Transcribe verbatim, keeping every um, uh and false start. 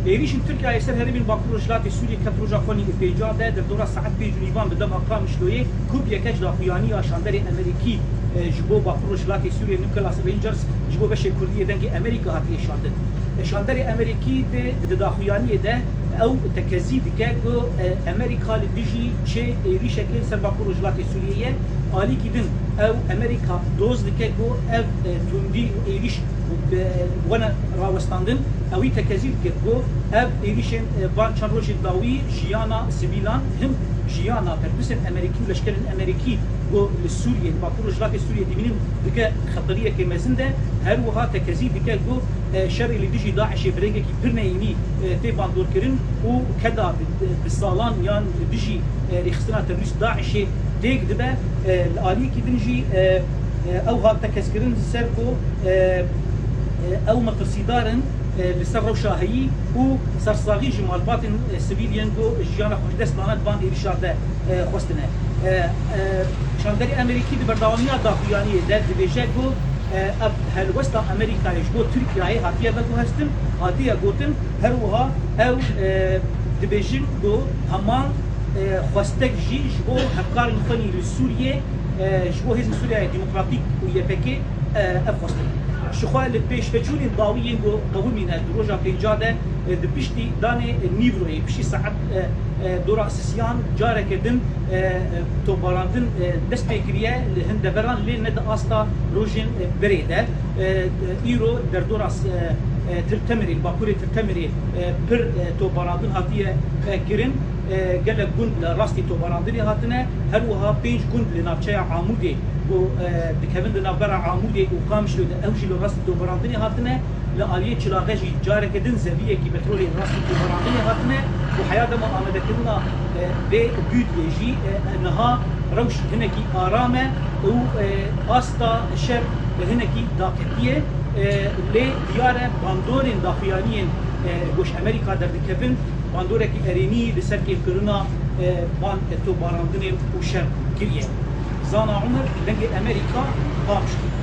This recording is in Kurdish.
Êrîşên Tirkiyeyê ser herêmên Bakur Rojhilatê Sûriyê ket roja xwe nîvpênca de, derdora saet pênc û nîvan bi dema Qamişloyê, ku bi yeke ji daxuyaniya şanderê Amerîkî, e, ji bo Bakur Rojhilatê Sûriyê, Nucleus Rangers, ji bo beşê Kurdî yê Dengê Amerîka hatiye şandin. E, şanderê Amerîkî di, di daxuyaniyê de ew tekezî dike ku, e, Amerîka li dijî çi êrîşekê li ser Bakur Rojhilatê Sûriyê ye. Alîkî din ew Amerîka doz dike ku ev, e, tundî û êrîş û bi wana rawestandin, ewî tekezî dikir ku ev êrîşên, e, van çend rojên dawî jiyana sivîlan, him jiyana terorîstên Amerîkî û leşkerên Amerîkî ku li Sûriyê, li Bakur Rojhilatê Sûriyê dimînin, dike xeteriyekê mezin de, her wiha tekezî dike ku, e, şerê li dijî DAIŞê bi rengekî pir neyînî, e, tê bandorkirin û keda bi, bi salan yan li dijî, e, rêxistina terorîst DAIŞê têk dibe. E, li aliyekî din jî, e, e, ew hat tekezkirin li ser ku, e, e, ew metirsîdar in, e, li ser rewşa heyî û sersaxî ji malbatên, e, sivîl yên ku jiyana xwe ji dest dane di van êrîşa de, e, xwestine. E, e, şanderê Amerîkî di berdewamiya daxuyaniyê de dibêje ku, e, ev helwesta Amerîkayê ji bo Tirkiyeyê hatiye veguhestin, hatiye gotin, her wiha ew, e, dibêjin ku heman, e, xwestek jî ji bo hevkarên xwe nî li Sûriyê, e, ji bo Hêzên Sûriyeya Demokratîk û Y P G, e, ev xwestin. Jixwe li pêşveçûnên dawî yên ku qewimîne di roja pênca de, e, di piştî danê, e, nîvroyê, piştî saet, e, e, dora sisiyan careke din, e, e, topbarandin, e, dest pê kiriye li hin deveran, lê ne di asta rojên, e, berê de. E, e, îro derdora, e, e, Til Temirê, li bakurê Til Temirê, e, pir, e, topbarandin hatiye, e, kirin. E, gelek gund li rastî topbarandinê hatine. Her wiha pênc gund li navçeya Amûdê ku, e, dikevin di navbera Amûdê û Qamişlo de, ew jî li rastî topbarandinê hatine. Li aliyê Çilaqe jî careke din zeviyekî petrolê li rastî topbarandinê hatine û heya dema amadekirina, e, vê vîdyoyê jî, e, niha rewş hinekî aram e û, e, asta şer hinekî daketiye. E, lê diyar e bandorên daxuyaniyên, e, ku ji Amerîka derdikevin, bandorekî erênî li ser kêmkirina, e, van, e, topbarandinê û şer kiriye. Zana Umer, Dengê Amerîka, Qamişlo.